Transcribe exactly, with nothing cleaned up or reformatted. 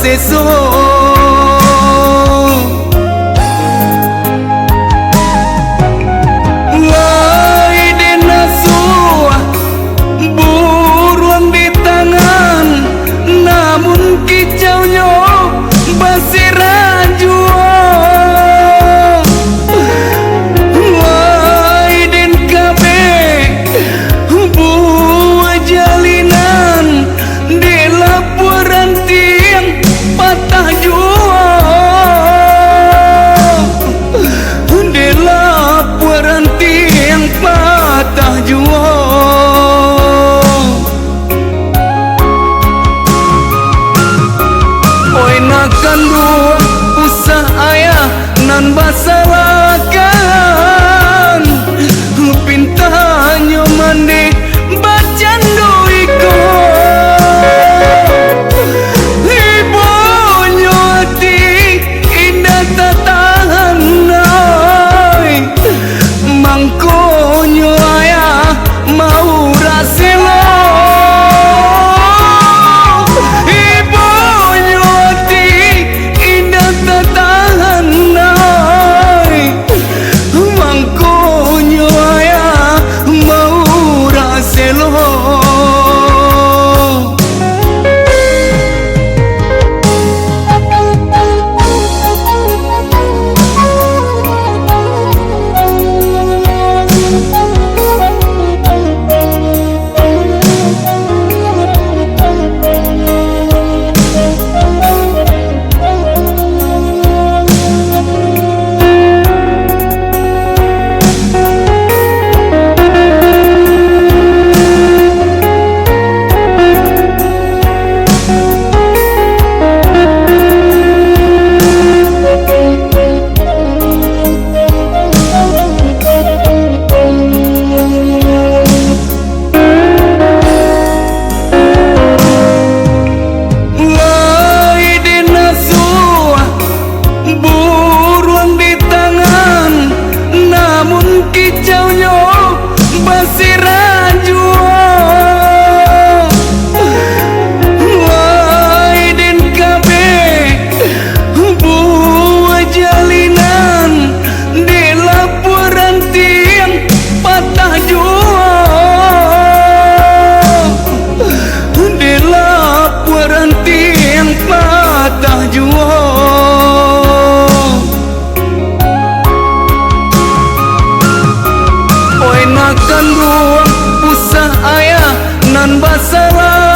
Esok. Lai den asuah buruang di tangan, namun kicaunyo basirah juo. Lai den kabek buah jalinan, dek lapuah rantiang patah juo, dek lapuah rantiang patah juo. Oi nak kanduang, usah ayah nan basalahkan. Pintanyo mandi bacando iko, ibonyo ati indak tatahan, ai. Mangkonyo ayah maurak selo, ibonyo ati indak tatahan, ai. Mangkonyo ayah maurak selo. Lai den asuah buruang di tangan, namun kicaunyo basirah juo. Lai den kabek buah jalinan, dek lapuah rantiang patah juo, dek lapuah rantiang patah juo. Oi nak kanduang, usah ayah nan basalah.